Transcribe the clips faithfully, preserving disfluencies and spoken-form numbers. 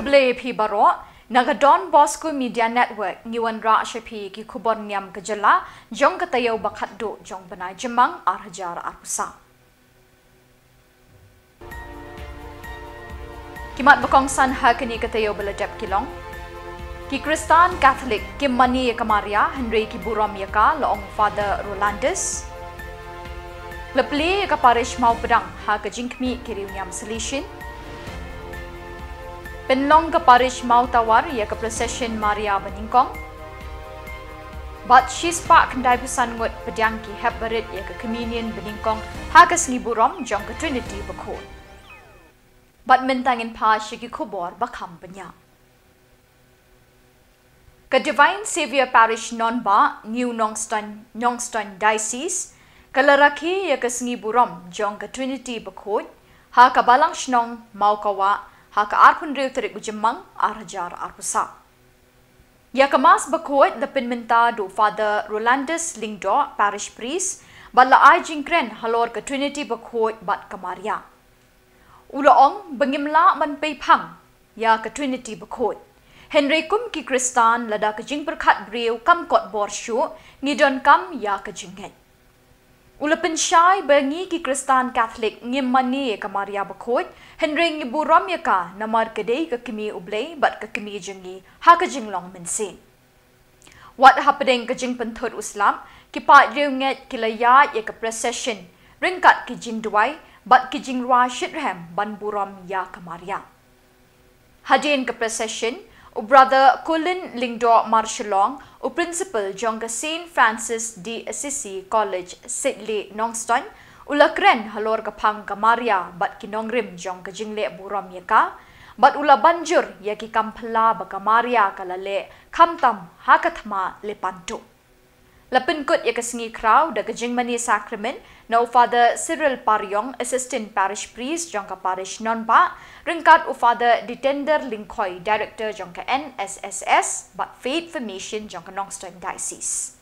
Khublei phi baroh, na ka Don Bosco Media Network ngi wanrah sha phi ki khubor niam ka jylla jong ka taïew ba khatduh jong bnai Jymmang ar hajar arphew saw. Ki mat ba kongsan ha kane ka taïew ba la dep ki long: Ki Khristan Katholik kim mane ïa ka Maria hynrei ki burom ïa ka, la ong Father Rolandus. La plie ïa ka parish Mawpdang ha ka jingkhmih ki riewniam Salesian. Pynlong ka parish Mawtawar ïa ka procession Maria banyngkong. Bad shispah khyndai phew san ngut pdiang ki hep barit ïa ka communion banyngkong ha ka sngi burom jong ka Trinity Bakhuid. Bad mynta ngin phai sha ki khubor ba kham bniah. Ka Divine Saviour Parish Nongbah, New Nongstoin, Nongstoin Diocese, ka la rakhe ïa ka sngi burom jong ka Trinity Bakhuid ha ka Balang Shnong Mawkawah ha ka arphew hynriew tarik u Jymmang ar hajar arphew saw. Ïa ka Mass Bakhuid la pynmynta da u Father Rolandus Lyngdoh, Parish Priest, bad la ai jingkren halor ka Trinity Bakhuid bad ka Maria. U la ong ba ngim lah ban pei phang ïa ka Trinity Bakhuid. Hynrei kum ki Khristan, lada ka jingpyrkhat briew kam kot bor shuh, ngi donkam ïa ka jingngeit. U la pynshai ba ngi ki Khristan Katholik ngim mane ïa ka Maria Bakhuid, hynrei ngi burom ïa ka namar ka dei ka Kmie U Blei bad ka Kmie jong ngi ha ka jinglong mynsiem. Wat hapdeng ka jingpynthut u slap, ki paid riewngeit ki la ïaid ïa ka procession ryngkat ki jingduwai bad ki jingrwai shitrhem ban burom ïa ka Maria. Hadien ka procession, u Brother Colin Lyngdoh Marshallong, u Principal jong ka Saint Francis de Assisi College, Sitli, Nongstoin, u la kren halor ka phang ka Maria bad ki nongrim jong ka jingleh burom ïa ka, bad u la ban jur ïa ki kam phylla ba ka Maria ka la leh khamtam ha ka thma Lepanto. La pynkut ïa ka sngi khraw da ka jingmane sakramen na u Father Cyril Pariong, Assistant Parish Priest jong ka Parish Nongbah, ryngkat u Father Ditender Lyngkhoi, Director jong ka N S S S bad Faith Formation jong ka Nongstoin Diocese.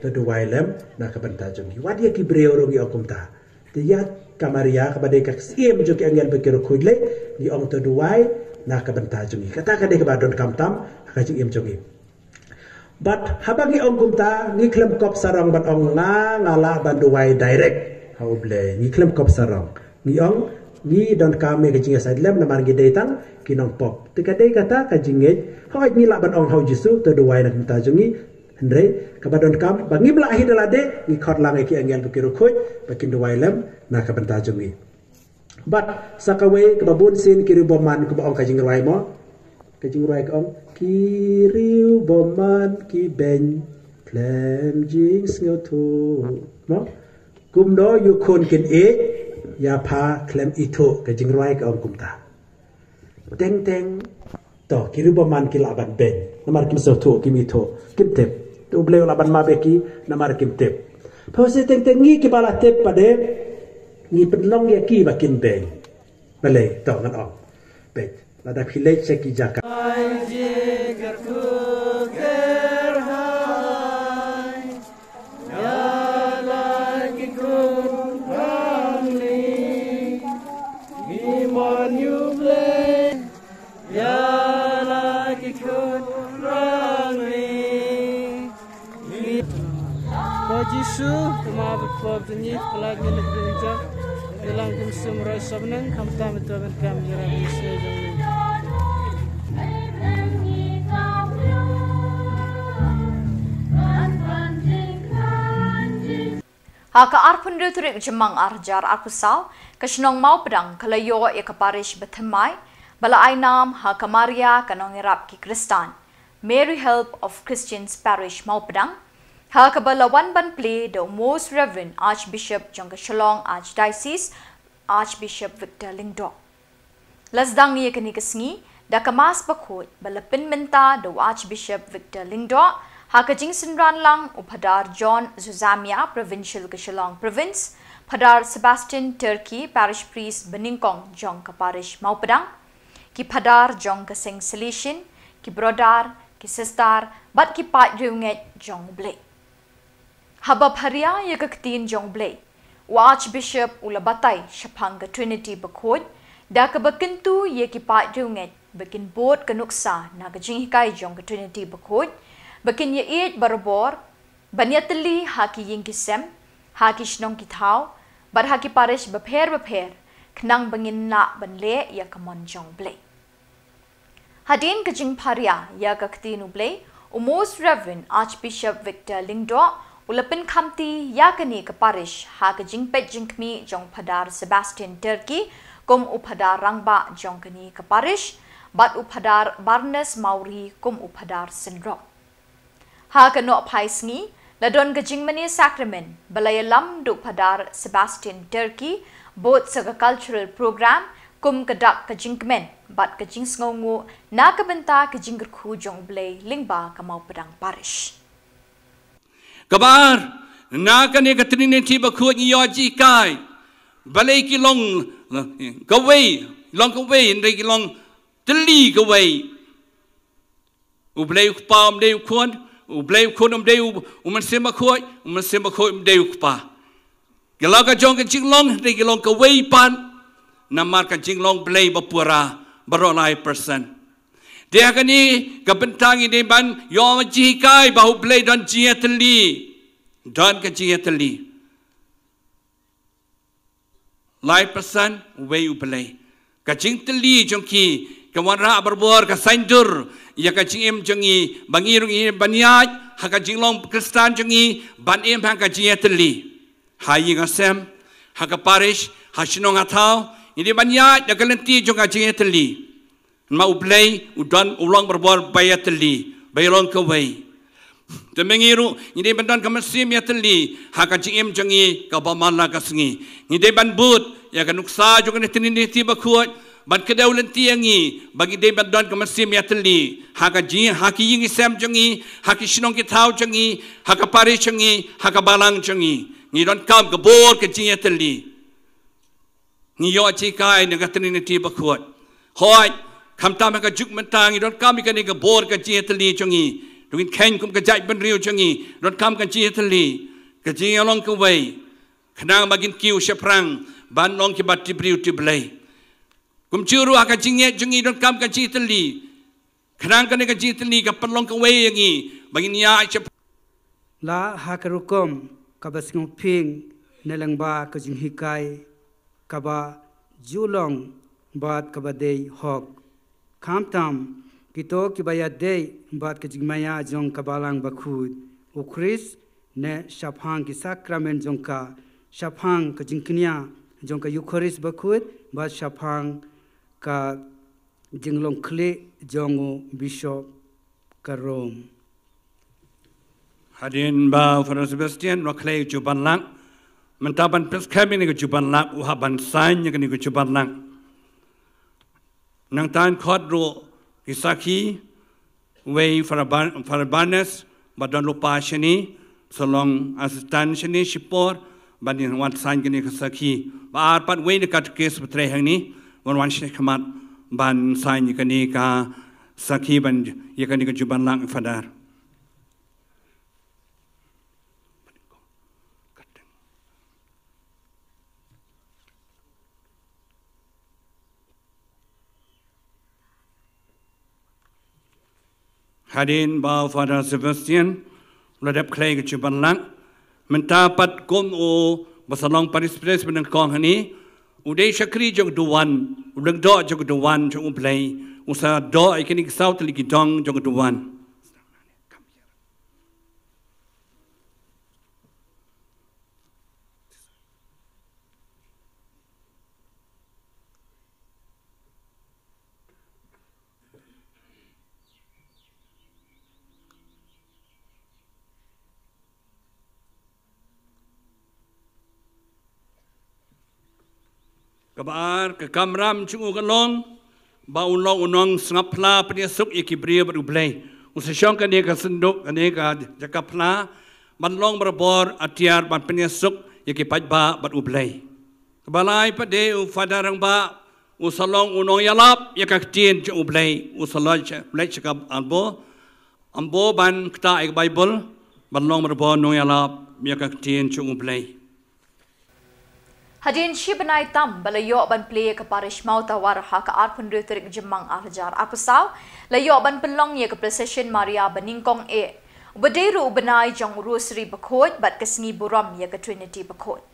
To duwai lem na ka bynta jong ngi. Wat ïa ki briew ruh ngi ong kumta. Te ïa ka Maria kaba dei ka syiem jong ki angel bad ki riewkhuid lei, ngi ong to duwai na ka bynta jong ngi. Kata ka dei kaba donkam tam ha ka jingim jong ngi. Bad haba ngi ong kumta, ngi khlem kop sarong ban ong nga, nga lah ban duwai direct ha U Blei. Ngi khlem kop sarong. Ngi ong, ngi donkam ïa ka jingïasaid lem namar ngi dei tang ki nongpop. Te ka dei kata ka jingngeit, hooid ngi lah ban ong ha U Jisu, to duwai na ka bynta jong ngi. Hynrei kaba donkam, ba ngim lah hi da lade, ngi khot lang ïa ki angel bad ki riewkhuid ba kin duwai lem na ka bynta jong ngi. Bad sa kawei kaba bun sien ki riewbymman, kaba ong ka jingrwai mo. Ka jingrwai ka ong, ki riewbymman ki beiñ khlem jingsngewthuh, mo. Kumno ïa u khun kin ïeit, ïa pha khlem ithuh, ka jingrwai ka ong kumta. Teng teng, to, ki riewbymman ki lah ban beiñ namar kim sngewthuh, kim ithuh, kim tip. To U Blei u lah ban map ïa ki namar kim tip. Pha, u sih teng teng ngi kiba la tip pat de, ngi pynlong ïa ki ba kin beiñ. Balei, to ngan ong. Peit, lada phi leit sha ki jaka. Ko Jisu, te ma bad ko bnyi, pynlait ngi na bneng jong, ïalang kum sum roi sabneng, khamtam ïa to ban kam ïa ra bneng jong ngi. Ha ka arphew hynriew tarik Jymmang ar hajar arphew saw, ka shnong Mawpdang ka la ïoh ïa ka parish ba thymmai, ba la ai nam ha ka Maria ka nongïarap ki Khristan, Mary Help of Christians Parish Mawpdang, ha kaba la wan ban plie da u Most Reverend Archbishop jong ka Shillong Archdiocese, Archbishop Victor Lyngdoh. La sdang ïa kane ka sngi da ka Mass bakhuid ba la pynmynta da u Archbishop Victor Lyngdoh, ha ka jingsynran lang u Phadar John Zuzamia, Provincial ka Shillong Province, Phadar Sebastian Turkey, Parish Priest banyngkong jong ka Parish Mawpdang, ki Phadar jong ka seng Salesian, ki Brother, ki Sister, bad ki paid riewngeit jong U Blei. Haba pharia ïa ka ktien jong U Blei, u Archbishop u la batai shaphang ka Trinity bakhuid, da kaba kyntu ïa ki paid riewngeit ba kin bud ka nuksa na ka jinghikai jong ka Trinity bakhuid, ba kin ïaieit barabor, ban ïatylli ha ki ïing ki sem, ha ki shnong ki thaw, bad ha ki parish bapher bapher, khnang ba ngin lah ban leh ïa ka mon jong U Blei. Hadien ka jingpharia ïa ka ktien U Blei, u Most Reverend Archbishop Victor Lyngdoh u la pynkhamti ïa kane ka parish ha ka jingpeit jingkhmih jong u Phadar Sebastian Turkey kum u Phadar rangbah jong kane ka parish, bad u Phadar Barnes Mawrie kum u Phadar synrop. Ha ka nohphai sngi, la don ka jingmane sakramen ba la ïalam da u Phadar Sebastian Turkey, bud sa ka cultural program, kum ka dak ka jingkmen bad ka jingsngewnguh na ka bynta ka jingkyrkhu jong U Blei lyngba ka Mawpdang Parish. Kaba ar, na kane ka Trinity bakhuid ngi ïoh jinghikai, balei ki long kawei, long kawei, hynrei ki long tylli kawei. U Blei U Kpa um dei U Khun, U Blei U Khun um dei U, U Mynsiem Bakhuid, U Mynsiem Bakhuid um dei U Kpa. Ki la ka jong ka jinglong, hynrei ki long kawei pat, namar ka jinglong Blei ba pura, baroh lai persen. Te ha kane ka bynta ngi dei ban ïoh jinghikai ba U Blei don jingïatylli, don ka jingïatylli. Lai persen, uwei U Blei. Ka jingtylli jong ki ka wanrah barabor, ka saiñdur ïa ka jingim jong ngi, ba ngi ruh ngi ban ïaid ha ka jinglong Khristan jong ngi, ban im ha ka jingïatylli. Ha ïing ha sem, ha ka parish, ha shnong ha thaw, ngi dei ban ïaid da ka lynti jong ka jingïatylli. Namar U Blei u don, u long barabor ba ïatylli, ba ïalong kawei. Te ma ngi ruh ngi dei ban don ka mynsiem ïatylli ha ka jingim jong ngi kaba man la ka sngi. Ngi dei ban bud ïa ka nuksa jong ka Trinity bakhuid, ban kdew lynti ïa ngi ba ngi dei ban don ka mynsiem ïatylli ha ka jing, ha ki ïing ki sem jong ngi, ha ki shnong ki thaw jong ngi, ha ka parish jong ngi, ha ka balang jong ngi. Ngi donkam ka bor ka jingïatylli. Ngi ïoh jinghikai na ka Trinity bakhuid. Hooid, khamtam ha ka juk mynta ngi donkam ïa kane ka bor ka jingïatylli jong ngi. Dei ngin kheiñ kum ka jaitbynriew jong ngi, donkam ka jingïatylli, ka jingïalong kawei, khnang ba ngin kiew shaphrang ban long kiba tip briew tip Blei. Kumjuh ruh ha ka jingngeit jong ngi donkam ka jingïatylli. Khnang kane ka jingïatylli ka pynlong kawei ïa ngi Ba ngin ïa shep. La ha ka rukom kaba sngewphieng na lyngba ka jinghikai kaba ju long bad kaba dei hok. Khamtam kito kiba ïadei bad ka jingmaïa jong ka Balang Bakhuid u Khrist ne shaphang ki sakramen jong ka, shaphang ka jingkñia jong ka Eukharist Bakhuid bad shaphang ka jinglong khlieh jong u Bishop ka Rome. Hadien ba u Father Sebastian u la khlei ka jubanlak, mynta ban pynskhem ïa kane ka jubanlak, u hap ban sign ïa kane ka jubanlak. Nangta yn khot ruh ki sakhi, wei Father Bar-, Father Barnes, ba don lypa shane, sa long assistant shane shipor, ban ïa wan sign kane ka sakhi. Ba ar pat wei na katekis ba trei hangne, wan wan shakhmat, ban sign ïa kane ka sakhi, ban ïa kane ka jubanlak, Father. Hadien ba u Father Sebastian u la dep khlei ka jubanlak, mynta pat kum u ba sa long parish priest ba nyngkong hangne, u dei shakri jong u duwan, u lyngdoh jong u duwan jong U Blei, u sa doh ïa kine ki saw tylli ki dong jong u duwan. Kaba ar, ka kamram jong u ka long ba un long u nongsngap phla, pynïasuk ïa ki briew bad U Blei. U sa shong kane ka synduk, kane ka jaka phla, ban long barabor atiar ban pynïasuk ïa ki paidbah bad U Blei. Kaba lai pat de u Father Rangbah, u sa long u nongïalap ïa ka ktien jong U Blei, u sa leit sha, leit sha ka Ambo, Ambo ban ktah ïa ka Baibl, ban long barabor nongïalap ïa ka ktien jong U Blei. Hadien shi bnai tam ba la ïoh ban plie ïa ka parish Mawtawar ha ka arphew hynriew tarik Jymmang arhajar arphew saw, la ïoh ban pynlong ïa ka procession Maria ba nyngkong eh, uba dei ruh u bnai jong u Rosary Bakhuid bad ka sngi burom ïa ka Trinity Bakhuid.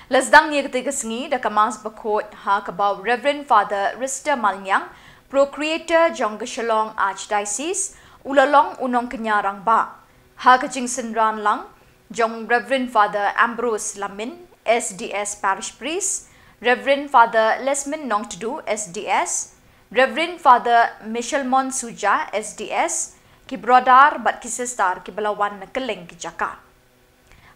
La sdang ïa katei ka sngi da ka Mass Bakhuid ha kaba u Reverend Father Rister Malngiang, Procurator jong ka Shillong Archdiocese, u la long u nongkñia rangbah. Ha ka jingsynran lang jong Reverend Father Ambrose Lamin, S D S Parish Priest, Reverend Father Lesmond Nongtdu, S D S, Reverend Father Michelmon Suja, S D S, ki brother bad ki sister kiba la wan na kylleng ki jaka.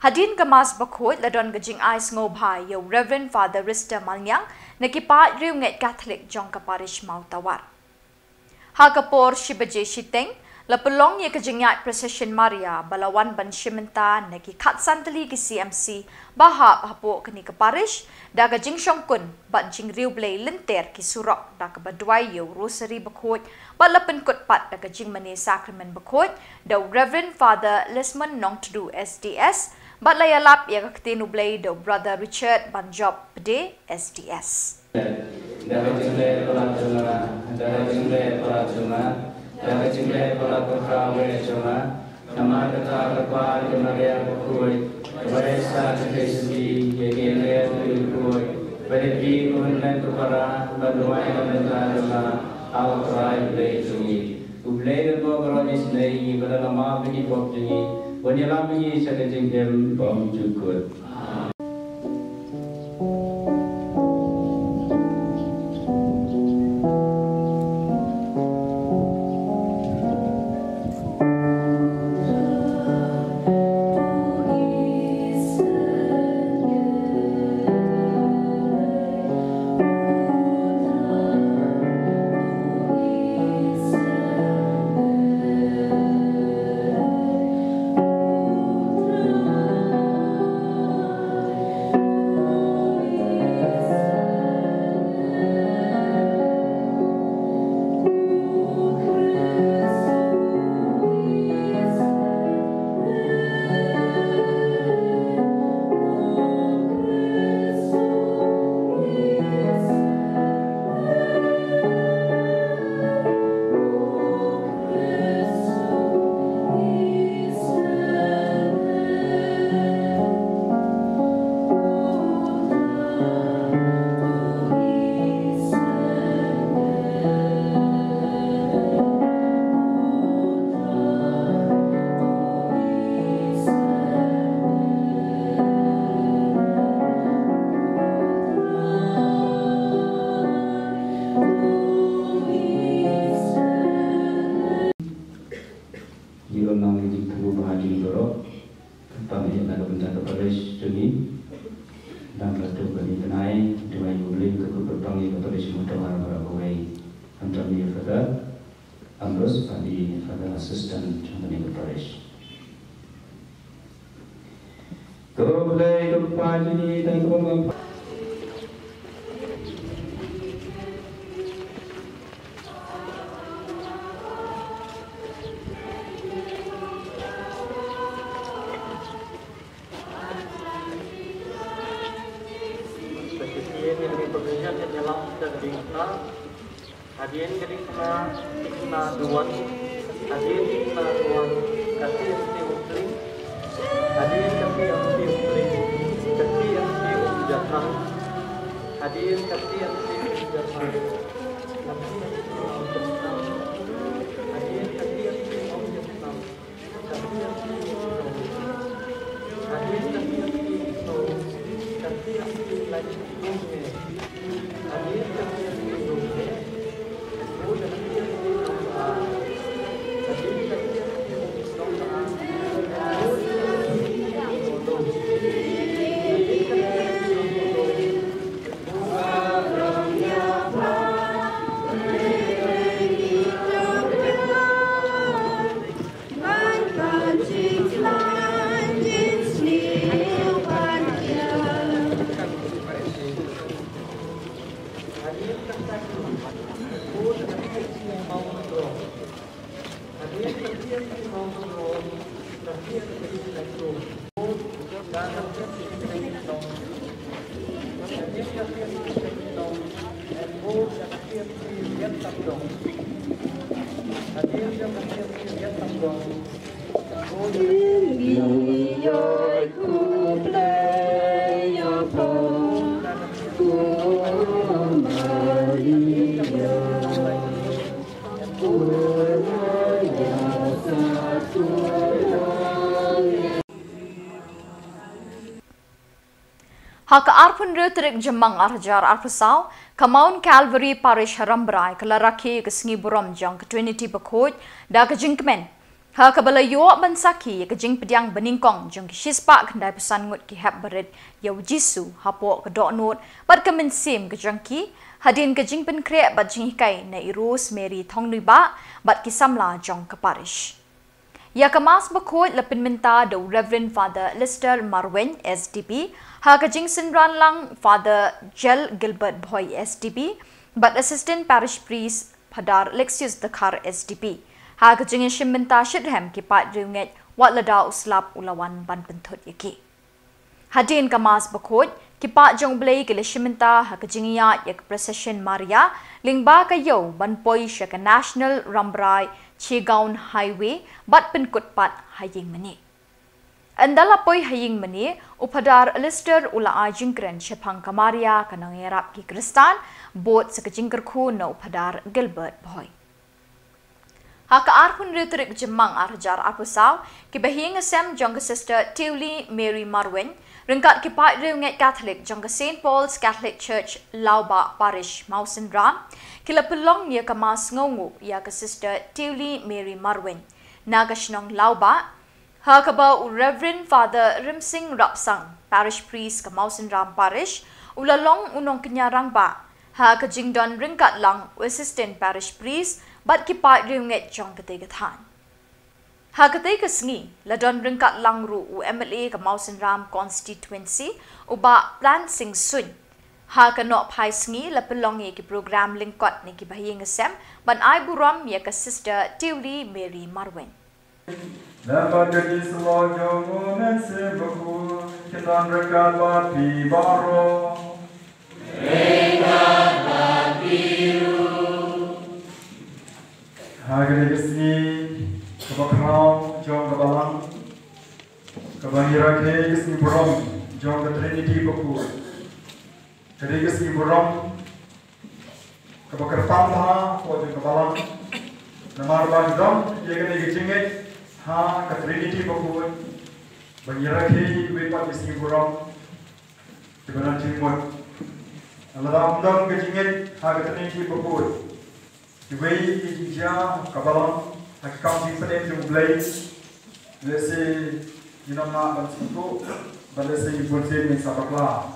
Hadien ka Mass Bakhuid la don ka jingai sngewbha ïa u Reverend Father Rister Malngiang na ki paid riewngeit Katholik jong ka parish Mawtawar. Ha ka por shi baje shiteng, la pynlong ïa ka jingïaid procession Maria ba la wan ban shim bynta na ki khatsan tylli ki C M C ba hap hapoh kane ka parish, da ka jingshongkun bad jingriewblei lynter ki surok da kaba duwai ïa u Rosary Bakhuid, bad la pynkut pat da ka jingmane Sakramen Bakhuid da u Reverend Father Lesmond Nongtdu, S D S, bad la ïalap ïa ka ktien U Blei da u Brother Richard Banjop Pde, S D S. Da ka jingleh palat jong nga, da ka jingleh palat jong nga, da ka jingleh palat bakhuid jong nga, namar kata ka Kpa jong Maria Bakhuid, kaba ïaisah shisha ïa ki angel bakhuid, ba dei phi u hynmen ka para ban duwai na ka bynta jong nga ha U Trai Blei jong ngi. U Blei un ïoh baroh isynei, ba la map ïa ki pop jong ngi, un ïalam ïa ngi sha ka jingim bymjukut. Pang ïa ka bynta ka parish jong ngi. Dang ka tu ka ni tnai, duwai U Blei ka kut pang ïa ka parish Mawtawar baroh kawei. Khamtam ïa Father Ambrose, Father, Father Assistant jong ka ni ka parish. Ko Blei ko Pa jong ngi, tang ko Hadien ka ding kena, hadien ka ding kena, ding kena duwan, hadien ding kena duwan, kati anti u tring, hadien kati anti u tring, kati anti u jatang, hadien kati anti u jatang, kati anti u jatang, hadien kati anti u jatang. Ha ka arphew hynriew tarik Jymmang ar hajar arphew saw, ka Mount Calvary Parish ha Rambrai ka la rakhe ïa ka sngi burom jong ka Trinity Bakhuid da ka jingkmen, ha kaba la ïoh ban sakhi ïa ka jingpdiang banyngkong jong ki shispah khyndaiphew san ngut ki hep barit ïa u Jisu hapoh ka dohnud bad ka mynsiem ka jong ki, hadien ka jingpynkhreh bad jinghikai na i Rose Mary Thongnuibah bad ki samla jong ka parish. Ïa ka Mass Bakhuid la pynmynta da u Reverend Father Lester Marwein, S D B, ha ka jingsynran lang Father Jel Gilbert Bhoi, S D B, bad Assistant Parish Priest Phadar Alexius Dkhar, S D B. Ha ka jingïashim bynta shitrhem ki paid riewngeit wat lada u slap u la wan ban pynthut ïa ki. Hadien ka Mass Bakhuid, ki paid jong U Blei ki la shim bynta ha ka jingïaid ïa ka procession Maria lyngba ka ïew ban poi sha ka National Rambrai Chigaon Highway bad pynkut pat ha ïing mane. Ynda la poi ha ïing mane, u Phadar Alistair u la ai jingkren shaphang ka Maria ka nongïarap ki Khristan, bud sa ka jingkyrkhu na u Phadar Gilbert Bhoi. Ha ka arphew hynriew tarik Jymmang ar hajar arphew saw, ki bahaïing hasem jong ka Sister Tiuli Mary Marwein, ryngkat ki paid riewngeit Katholik jong ka Saint Paul's Catholic Church Lawbah Parish Mawsynram, ki la pynlong ïa ka Mass ngawnguh ïa ka Sister Tiuli Mary Marwein na ka shnong Lawbah, ha kaba u Reverend Father Rymsing Rapsang, Parish Priest ka Mawsynram Parish, u la long u nongkñia rangbah, ha ka jingdon ryngkat lang u Assistant Parish Priest bad ki paid riewngeit jong katei ka thaiñ. Ha katei ka sngi, la don ryngkat lang ruh u M L A ka Mawsynram Constituency, u Bah Plansing Suin. Ha ka nohphai sngi, la pynlong ïa ki program lyngkot na ki bahaïing hasem ban ai burom ïa ka Sister Tiuli Mary Marwein. Namar ka jingïasyllok jong U Mynsiem Bakhuid, kin don ryngkat bad phi baroh. Ha kane ka sngi kaba khraw jong ka Balang, kaba ngi rakhe ka sngi burom jong ka Trinity Bakhuid. Ka dei ka sngi burom kaba kyrpang bha hapoh jong ka Balang. Namar ba ngi don ïa kane ka jingngeit ha ka Trinity Bakhuid, ba ngi rakhe ïa kiwei pat ki sngi burom kiba nang jingmut. Lada ym don ka jingngeit ha ka Trinity Bakhuid, kiwei ki jingjia ha ka Balang, ha ki kam jingpynim jong U Blei, lehse Ngi nym lah ban sngewthuh ba lehse ngi bun sien ngin sa bakla.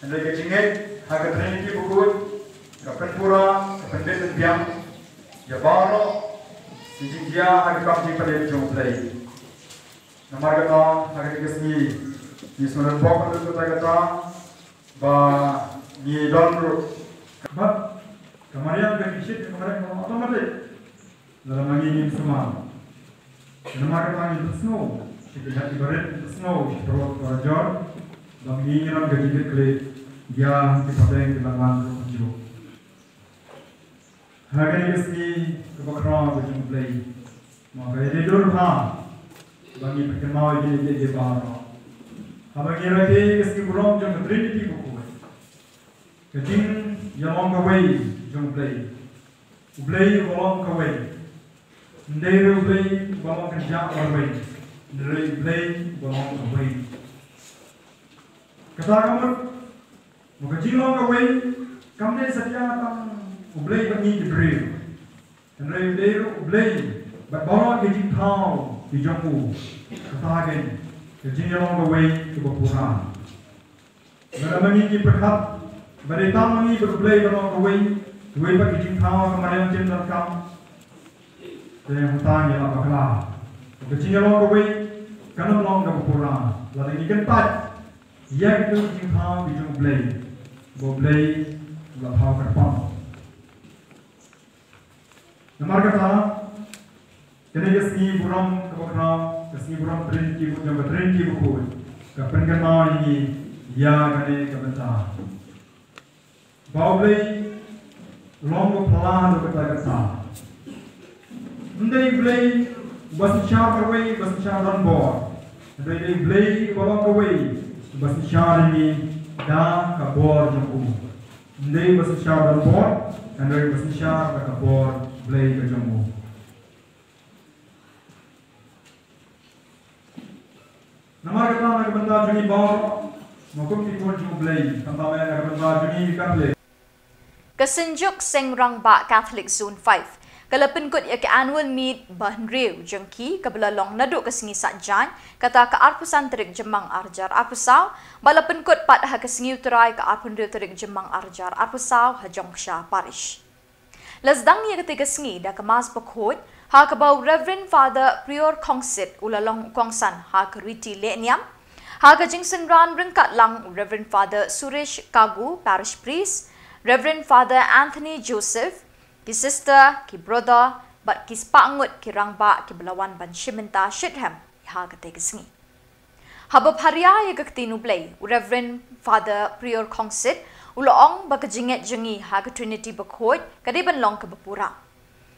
Hynrei ka jingngeit ha ka Trinity bakhuid ka pynpura, ka pynbeit pynbiang ïa baroh ki jingjia ha ka kam jingpynleit jong U Blei. Namar kata ha kane ka sngi ngi sngewbha ban lut kata kata ba ngi don ruh. Bad ka mariang ka jingshit ka mariang ka automatic. Lada ma ngi ngim sumar. Namar kata ngin pynsngew sha ki hep ki barit, ngin pynsngew sha ki paralok parajor ba ma ngi ngin ïoh ka jingkitkhlieh ïa ki pateng ki la wan ruh ha jrong. Ha kane ka sngi kaba khraw ka jong U Blei, ma ka ïa dei dur bha ba ngi pynkynmaw ïa kine kiei kiei baroh. Haba ngi rakhe ïa ka sngi burom jong ka Trinity bakhuid, ka jingïalong kawei jong U Blei. U Blei uba long kawei. Ym dei ruh U Blei uba long kynjah marwei, hynrei U Blei uba long kawei. Kata ka mut ba ka jinglong kawei kam dei satia tang U Blei bad ngi ki briew, hynrei U Blei ruh, U Blei bad baroh ki jingthaw ki jong u. Kata ka dei ka jingïalong kawei kaba pura. Lada ma ngi ngi pyrkhat ba dei tang ma ngi bad U Blei ba long kawei, kiwei pat ki jingthaw ka mariang kim donkam, te hangta ngi la bakla. Ka jingïalong kawei kan ym long kaba pura lada ngi kyntait ïa kitu ki jingthaw ki jong U Blei ba U Blei u la thaw kyrpang. Namar kata, kane ka sngi burom kaba khraw, ka sngi burom Trinity, jong ka Trinity bakhuid, ka pynkynmaw ïa ngi ïa kane ka bynta ba U Blei u long ba phylla ha kata ka bynta. Ym dei U Blei uba synshar marwei, uba synshar donbor, hynrei dei U Blei uba long kawei, uba synshar ïa ngi da ka bor jong u. Ym dei uba synshar donbor, hynrei uba synshar da ka bor Blei ka jong u. Namar kata na ka bynta jong ngi baroh, ma kum ki khun jong U Blei, khamtam eh na ka bynta jong ngi ki Katholik. Ka Synjuk Seng Rangbah Catholic Zone five ka la pynkut ïa ka annual meet ba hynriew jong ki kaba la long naduh ka sngi Saitjaiñ, kata ka arphew san tarik Jymmang arhajar arphew saw, ba la pynkut pat ha ka sngi U Trai ka arphew hynriew tarik Jymmang arhajar arphew saw ha Jongksha Parish. La sdang ïa katei ka sngi da ka Mass bakhuid, ha kaba u Reverend Father Prior Khongsit u la long u kongsan ha ka riti lehniam. Ha ka jingsynran ryngkat lang u Reverend Father Suresh Kagu, Parish Priest, Reverend Father Anthony Joseph, ki sister, ki brother, bad ki spah ngut ki rangbah kiba la wan ban shim bynta shitrhem ha katei ka sngi. Haba pharia ïa ka ktien U Blei, u Reverend Father Prior Khongsit u la ong ba ka jingngeit jong ngi ha ka Trinity bakhuid ka dei ban long kaba pura.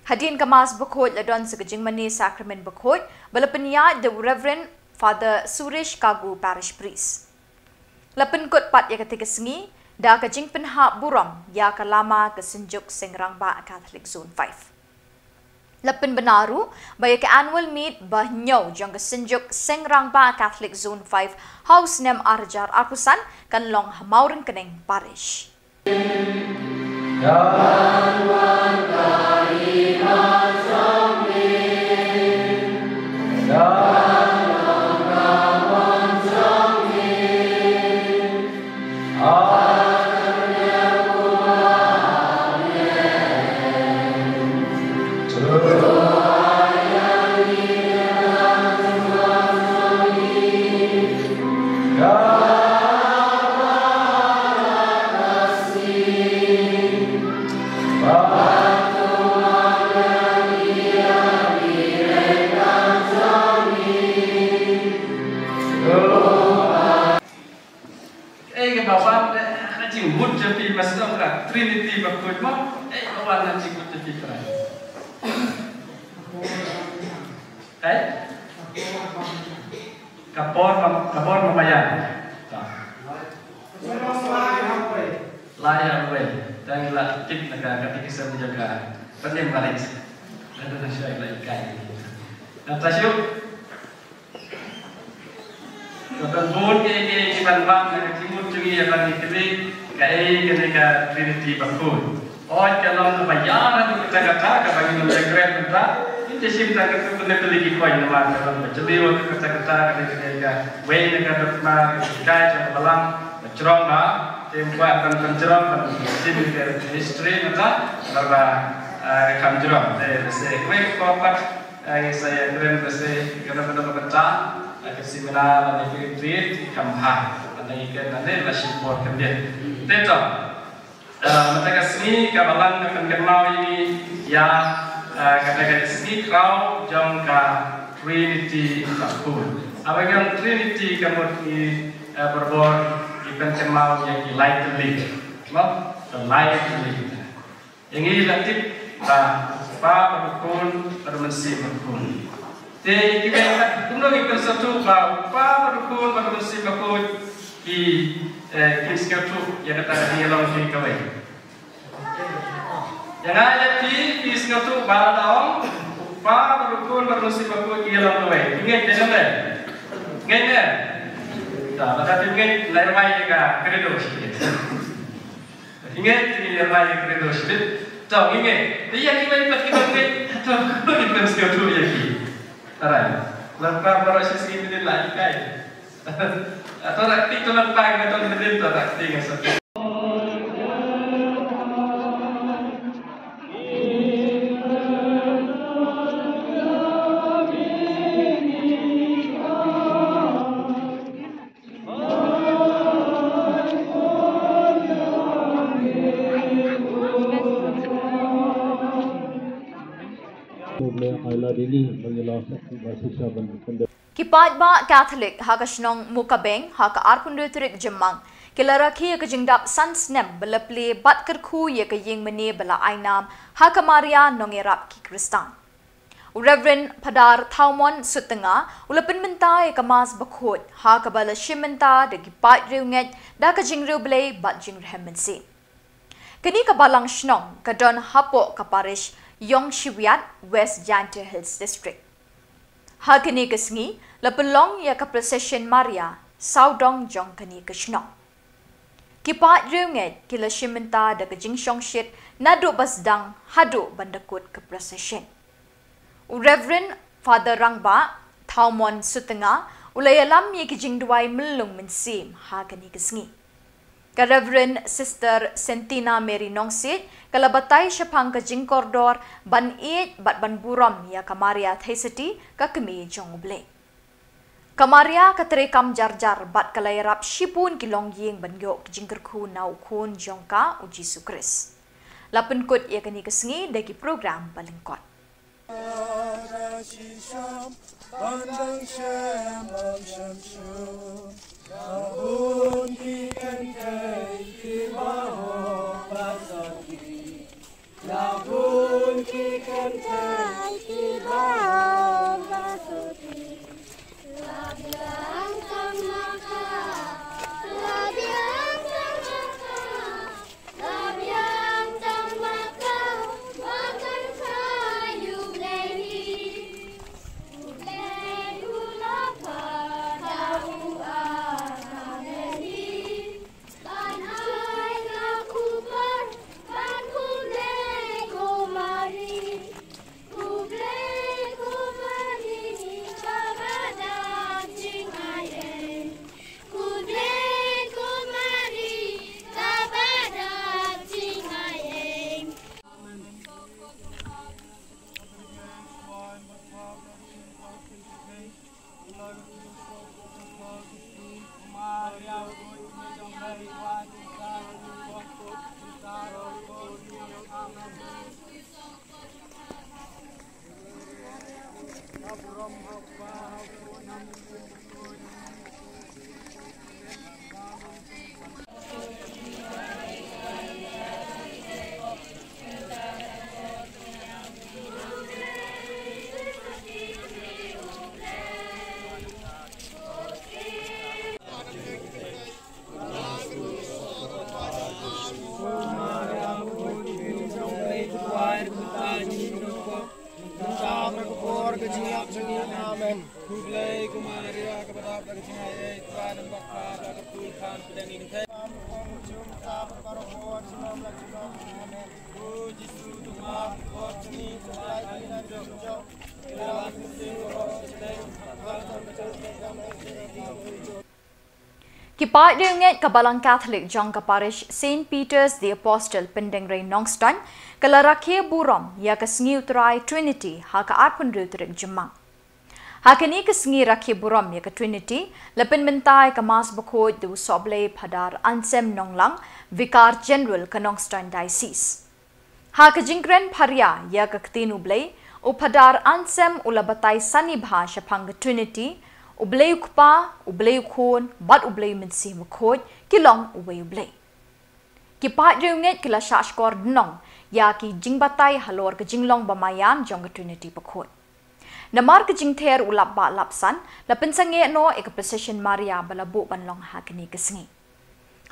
Hadien ka Mass bakhuid la don sa ka jingmane Sakramen bakhuid ba la pynïaid da u Reverend Father Suresh Kagu, Parish Priest. La pynkut pat ïa katei ka sngi da ka jingpynhap burom ïa ka lama ka Synjuk Seng Rangbah Catholic Zone five. La pynbna ruh ba ïa ka annual meet ba hynñiew jong ka Synjuk Seng Rangbah Catholic Zone five ha u snem arhajar arphew san kan long ha Mawryngkneng Parish. Ei, kaba wan, eh, ka jingmut jong phi, mas dong ka Trinity bakhuid mo. Ei, kaba wan ka jingmut jong phi, Trai. Ei? Ka por ma, ka por ma maya. Ta. Lai ha wei. Tang la tip na ka, ka tip kisam jong ka. Panim marit. Lalu na shai lai kai. Na ta shu. Ka ban bun kiei kiei ki ban bang na ka jingmut jong ngi ïa ban ïa kylli kaei kane ka Trinity bakhuid. Oi ka long kaba ïar haduh katta katta kaba ngi nym ïa kren mynta. Te shim ta ka tu ne peli ki koi nama ka lam ba jeli wa ka ta ka ta ka ne ka ne ka wei ne ka dok ma ka kai jong ka balang ka jrong ma te mwa kan kan jrong kan shim ka history ma ta ba ba kan jrong te se wei ko pat ngi sa ya kren te se ka na ka ta ka seminar ne ka retreat kam ha ne ka ne la shim por kan dia te to. Mynta ka sngi ka balang ka pynkynmaw ïa ngi ïa kata ka sngi khraw jong ka Trinity Bakhuid. Haba ngi ong Trinity ka mut ngi barabor ngi pynkynmaw ïa ki lai tylli. Mo? Ka lai tylli. Ïa ngi la tip ba Kpa bad U Khun bad U Mynsiem Bakhuid. Te kiwei pat kumno ngi pynsngewthuh ba U Kpa bad U Khun bad U Mynsiem Bakhuid ki, eh, ki sngewthuh ïa kata ka jingïalong jong ngi kawei. Ïa nga ïa phi, phi sngewthuh ba la ong U Kpa bad U Khun bad U Mynsiem Bakhuid ki ïalong kawei. Phi ngeit ne em? Ngeit ne? Ta, lada phi ngeit, lai rwai ïa ka credo shi. Ngi ngeit, ngi ïa rwai ïa ka credo shi bit. To, ngi ngeit. Te ïa kiwei pat ki bym ngeit, to, ngi pynsngewthuh ïa ki. Alright. Lada baroh shi sngi phi la hikai. Ato rak ti to lada phi ngeit to, ngi to rak ti ngi sa. Ki paidbah Catholic ha ka shnong Mukabeng ha ka arphew hynriew tarik Jymmang ki la rakhe ïa ka jingdap san snem ba la plie bad kyrkhu ïa ka ïing mane ba la ai nam ha ka Maria Nongïarap ki Khristan. U Reverend Phadar Thawmon Sutnga u la pynmynta ïa ka Mass Bakhuid ha kaba la shim bynta da ki paid riewngeit da ka jingriewblei bad jingrhem mynsiem. Kane ka balang shnong ka don hapoh ka parish Yong Shiwiat, West Jaintia Hills District. Ha kane ka sngi la pynlong ïa ka procession Maria sawdong jong kane ka shnong. Ki paid riewngeit ki la shim bynta da ka jingshongshit naduh ba sdang haduh ban da kut ka procession. U Reverend Father Rangbah Thawmon Sutnga u la ïalam ïa ki jingduwai myllung mynsiem ha kane ka sngi. Ka Reverend Sister Sentina Mary Nongsiej ka la batai shaphang ka jingkordor ban ïeit bad ban burom ïa ka Maria Theisotti, ka Kmie jong U Blei. Ka Maria ka treikam jar jar bad ka la ïarap shibun ki longïing ban ïoh ki jingkyrkhu na U Khun jong ka, U Jisu Khrist. La pynkut ïa kane ka sngi da ki program ba lyngkot. Amen. Khublei ko Maria, kaba dap da ka jingaiei, Trai, nang bak ka da ka pul khan pdeng ing thei. Amen. O Jisu, tu ma ko chini, tu ai ni na jong jong. Ki paid riewngeit ka Balang Katholik jong ka Parish Saint Peter's the Apostle Pyndengrei Nongstoiñ ka la rakhe burom ïa ka sngi U Trai Trinity ha ka arphew hynriew tarik Jymmang. Ha kane ka sngi rakhe burom ïa ka Trinity la pynmynta ïa ka Mass Bakhuid da u Sohblei Phadar Anselm Nonglang, Vicar General ka Nongstoiñ Diocese. Ha ka jingkren pharia ïa ka ktien U Blei, u Phadar Anselm u la batai sani bha shaphang ka Trinity, U Blei U Kpa, U Blei U Khun bad U Blei U Mynsiem Bakhuid ki long uwei U Blei. Ki paid riewngeit ki la shahshkor dnong ïa ki jingbatai halor ka jinglong ba maïan jong ka Trinity Bakhuid. Namar ka jingther u lap bah lap san, la pynsangeh noh ïa ka Procession Maria ba la buh ban long ha kane ka sngi.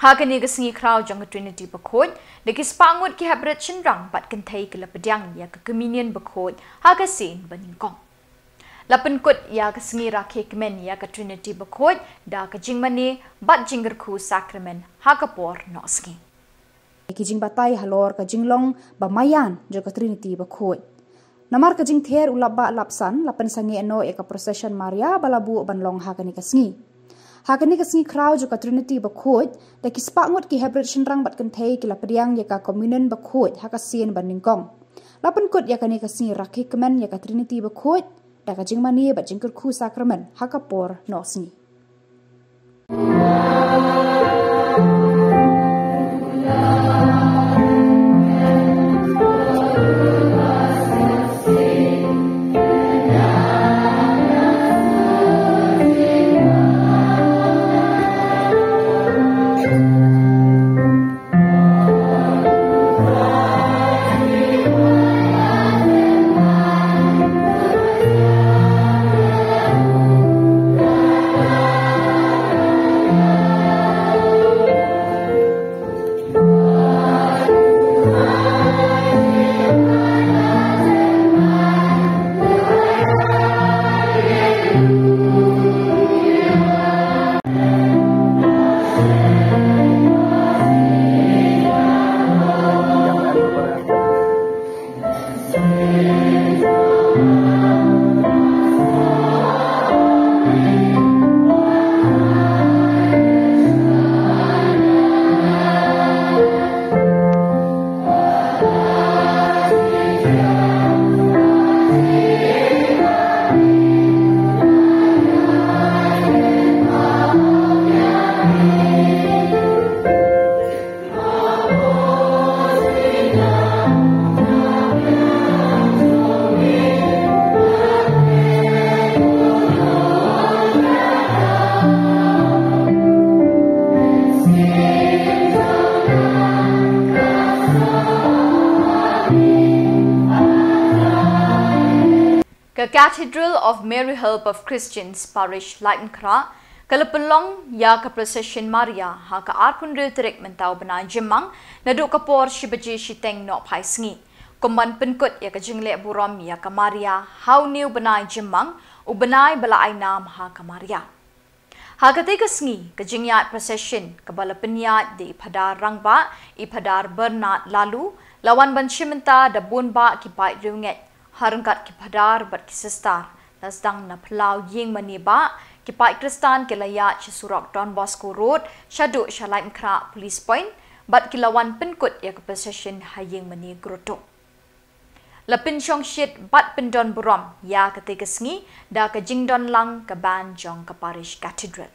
Ha kane ka sngi khraw jong ka Trinity Bakhuid, da ki spah ngut ki heprit shynrang bad kynthei ki la pdiang ïa ka Communion Bakhuid ha ka sien ba nyngkong. La pynkut ïa ka sngi rakhe kmen ïa ka Trinity Bakhuid da ka jingmane bad jingkyrkhu sakramen ha ka por noh sngi. Ki jingbatai halor ka jinglong ba maïan jong ka Trinity Bakhuid. Namar ka jingther u lap bah lap san, la pynsangeh noh ïa ka Procession Maria ba la buh ban long ha kane ka sngi. Ha kane ka sngi khraw jong ka Trinity Bakhuid, da ki spah ngut ki heprit shynrang bad kynthei ki la pdiang ïa ka Communion Bakhuid ha ka sien ba nyngkong. La pynkut ïa kane ka sngi rakhe kmen ïa ka Trinity Bakhuid da ka jingmane bad jingkyrkhu sakramen ha ka por noh sngi. Ka Cathedral of Mary Help of Christians Parish Laitumkhrah ka la pynlong ïa ka Procession Maria ha ka arphew hynriew tarik mynta u bnai Jymmang naduh ka por shi baje shiteng nohphai sngi, kum ban pynkut ïa ka jingleh burom ïa ka Maria ha une u bnai Jymmang, u bnai ba la ai nam ha ka Maria. Ha katei ka sngi, ka jingïaid procession kaba la pynïaid da i Phadar Rangbah, i Phadar Bernard Laloo, la wan ban shim bynta da bun bah ki paid riewngeit, ha ryngkat ki phadar bad ki sister. La sdang na phyllaw ïing mane bah, ki paid Khristan ki la ïaid sha surok Don Bosco Road shaduh sha Laitumkhrah Police Point, bad ki la wan pynkut ïa ka procession ha ïing mane Grotto. La pynshongshit bad pyndon burom ïa katei ka sngi da ka jingdon lang ka band jong ka Parish Cathedral.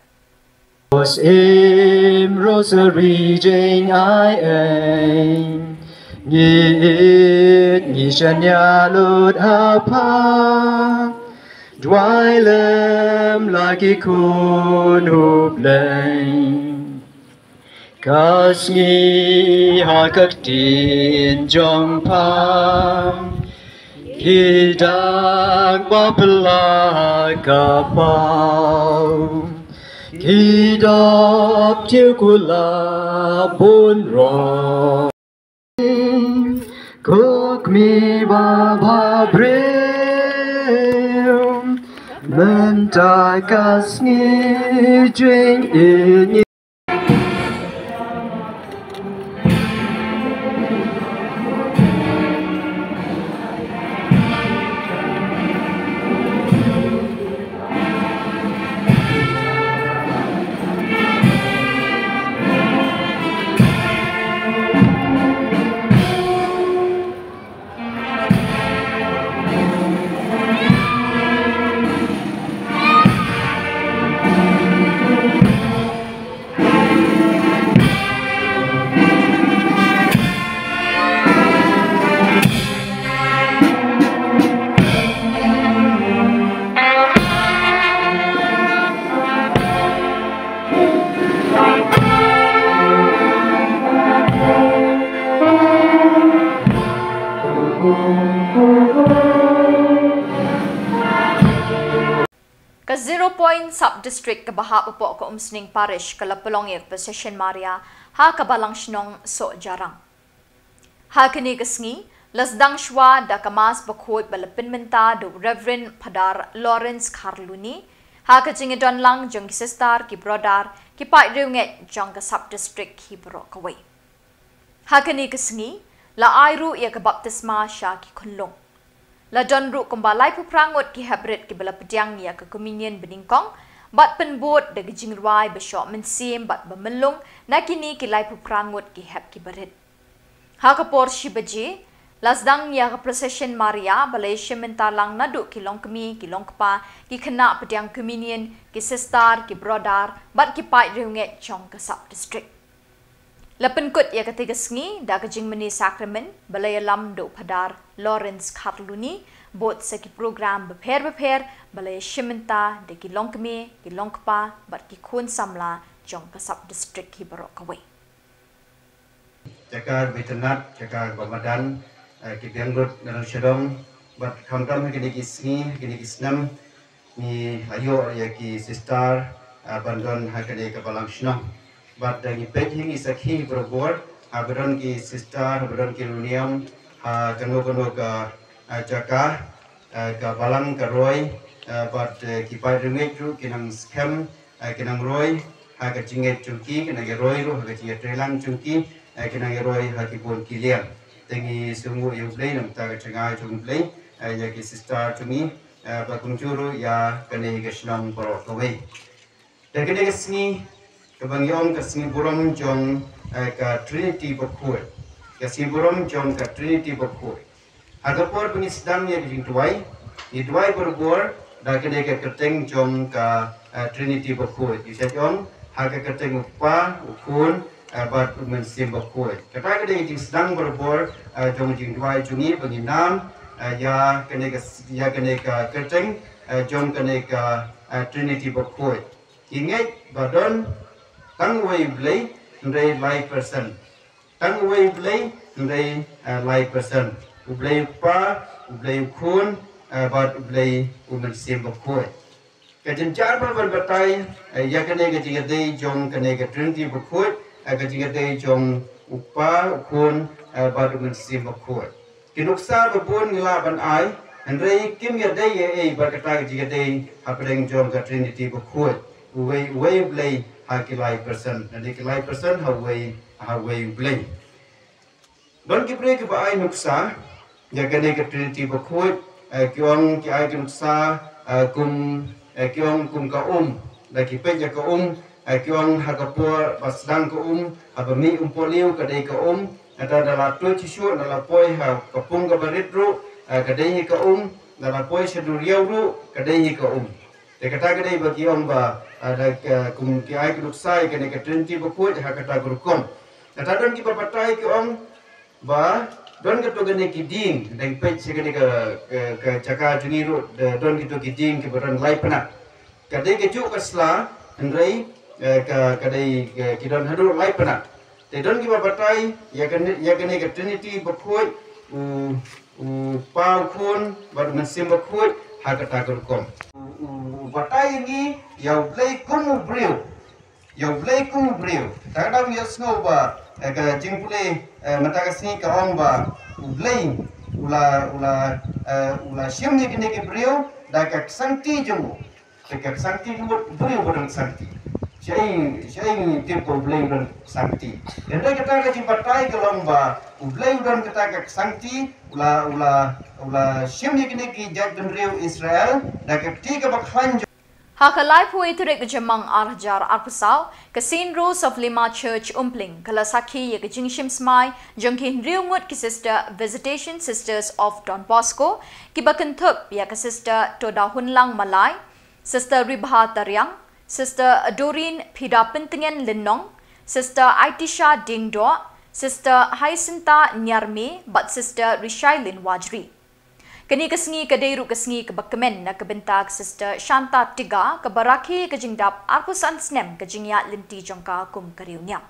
Im Rosary jing ai ein, ngi it ngi shania lut ha pha, duwai lem la ki khun u Blei. Ka sngi ha ka ktien jong pha, ki dak ba pla ka pau, ki dap tiu kula bun ro. Kuk mi ba ba breu, mynta ka sngi jing ini. Point Sub District kaba hap hapoh ka Umsning Parish ka la pynlong ïa ka Procession Maria ha ka Balang Shnong Sohjarang. Ha kane ka sngi la sdang shuwa da ka Mass bakhuid ba la pynmynta da u Reverend Phadar Lawrence Kharluni ha ka jingïadon lang jong ki sister, ki brother, ki paid riewngeit jong ka Sub District hi baroh kawei. Ha kane ka sngi la ai ruh ïa ka baptisma sha ki khunlung. La don ruh kumba laiphew phra ngut ki heprit kiba la pdiang ïa ka Communion banyngkong bad pynbud da ka jingrwai ba shoh mynsiem bad ba myllung na kine ki laiphew phra ngut ki hep kiba rit. Ha ka por shi baje la sdang ïa ka Procession Maria ba la ïashim bynta lang naduh ki longkmie, ki longkpa, ki khynnah pdiang Communion, ki sister, ki brother bad ki paid riewngeit jong ka Sub District. La pynkut ïa katei ka sngi da ka jingmane Sakramen ba la ïalam da u Phadar Lawrence Kharluni, bud sa ki program bapher bapher ba la ïashim bynta da ki longkmie, ki longkpa bad ki khun samla jong ka Sub District hi baroh kawei. Jaka ba itynnad, jaka ba madan, eh, ki biang lut na nongshadong bad khamtam ha kine ki sngi, ha kine ki snem ngi la ïoh ïa ki sister, eh, ban don ha kane ka Balang Shnong. Bad, eh, ngi peit hi, ngi sakhi hi barabor, haba don ki sister, haba don ki riewniam ha kano kano ka, eh, jaka, eh, ka balang ka roi, eh, bad, eh, ki paid riewngeit ruh ki nang skhem, eh, ki nang roi ha ka jingngeit jong ki, ki nang ïaroi ruh ha ka jingïatreilang jong ki, eh, ki nang ïaroi ha ki bun ki liang. Te ngi sngewnguh ïa U Blei na ka bynta ka jingngeit jong U Blei, eh, ïa ki sister jong ngi, eh, bad kumjuh ruh ïa kane ka shnong baroh kawei. Te kane ka sngi kaba ngi ong ka sngi burom jong, eh, ka Trinity bakhuid. Ka sngi burom jong ka Trinity bakhuid. Ha ka por ba ngi sdang ïa ka jingduwai, ngi duwai barabor da kane ka kyrteng jong ka, eh, Trinity bakhuid. Ngi shait ong ha ka kyrteng U Kpa, U Khun, eh, bad U Mynsiem Bakhuid. Kata ka dei ka jingsdang barabor, eh, jong ka jingduwai jong ngi ba ngi nam, eh, ïa kane ka, ïa kane ka kyrteng, eh, jong kane ka, eh, Trinity bakhuid. Ngi ngeit ba don tang uwei U Blei hynrei lai person. Tang uwei U Blei hynrei, eh, lai person. U Blei U Kpa, U Blei U Khun, eh, bad U Blei U Mynsiem Bakhuid. Ka jynjar ba ban batai, eh, ïa kane ka jingïadei jong kane ka Trinity bakhuid, eh, ka jingïadei jong U Kpa, U Khun, eh, bad U Mynsiem Bakhuid. Ki nuksa ba bun ngi lah ban ai, hynrei kim ïadei ei ei bad kata ka jingïadei hapdeng jong ka Trinity bakhuid. Uwei uwei U Blei ha ki lai person. Lane ki lai person ha uwei, ha uwei U Blei. Don ki briew kiba ai nuksa ïa kane ka Trinity bakhuid, eh, ki ong ki ai ki nuksa, eh, kum, eh, ki ong kum ka um. Da ki peit ïa ka um, eh, ki ong ha ka por ba sdang ka um, haba mih umpohliew ka dei ka um, nangta da la tuid shuh shuh, da la poi ha ka pung kaba rit ruh, eh, ka dei hi ka um, da la poi sha duriaw ruh ka dei hi ka um. Te kata ka dei ba ki ong ba, eh, da ka, kum ki ai ka nuksa ïa kane ka Trinity bakhuid ha kata ka rukom. Nangta don kiba batai ki ong ba don kato kane ki dieng, dang peit sha kane ka, ka, ka jaka jong ngi ruh, da don kato ki dieng kiba don lai pnat. Ka dei kajuh ka sla, hynrei, eh, ka, ka dei, eh, ki don haduh lai pnat. Te don kiba batai ïa kane, ïa kane ka Trinity bakhuid, U, U Kpa, U Khun bad U Mynsiem Bakhuid ha kata ka rukom. U, u, u batai ïa ngi ïa U Blei kum u briew. Ïa U Blei kum u briew. Te ka dang ïohsngew ba, eh, ka jingpule, eh, mynta ka sngi ka ong ba U Blei u la, u la, eh, u la shim ïa kine ki briew da ka ksangti jong u. Te ka ksangti, u briew u don ksangti. Shaei, shaei ngi tip ba U Blei u don ksangti? Hynrei kata ka jingbatai ka long ba U Blei u don kata ka ksangti, u la, u la, u la shim ïa kine ki jaitbynriew Israel da ka kti kaba khlaiñ jong. Ha ka laiphew tarik u Jymmang ar hajar arphew saw, ka Saint Rose of Lima Church Umpling ka la sakhi ïa ka jingshim smai jong ki hynriew ngut ki sister Visitation Sisters of Don Bosco, kiba kynthup ïa ka Sister Todahunlang Malai, Sister Ribha Tariang, Sister Doreen Phidapyntngen Lynnong, Sister Aitisha Diengdoh, Sister Hyacinta Niarmie bad Sister Rishailin Wajri. Kane ka sngi ka dei ruh ka sngi kaba kmen na ka bynta ka Sister Shanta Tiga, kaba rakhe ka jingdap arphew san snem ka jingïaid lynti jong ka kum ka riewniam.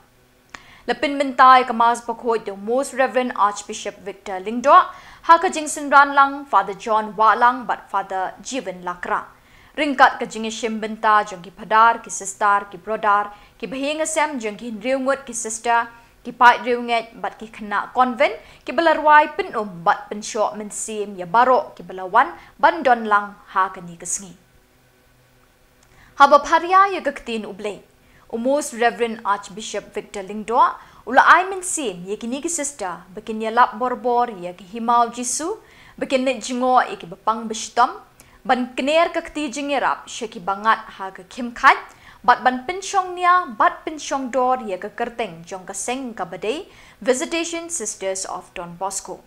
La pynmynta ïa ka Mass bakhuid da u Most Reverend Archbishop Victor Lyngdoh, ha ka jingsynran lang Father John Wahlang bad Father Jiwen Lakra. Ryngkat ka jingïashim bynta jong ki phadar, ki sister, ki brother, ki bahaïing hasem jong ki hynriew ngut ki sister, ki paid riewngeit bad ki khynnah convent, kiba la rwai pynum bad pynshoh mynsiem ïa baroh kiba la wan ban don lang ha kane ka sngi. Haba pharia ïa ka ktien U Blei, u Most Reverend Archbishop Victor Lyngdoh u la ai mynsiem ïa kine ki sister ba kin ïalap borbor ïa ka hima U Jisu, ba kin leit jngoh ïa kiba pang ba shitom, ban kner ka kti jingïarap sha kiba ngat ha ka khim khait, bad ban pynshong nia bad pynshong dor ïa ka kyrteng jong ka seng kaba dei Visitation Sisters of Don Bosco.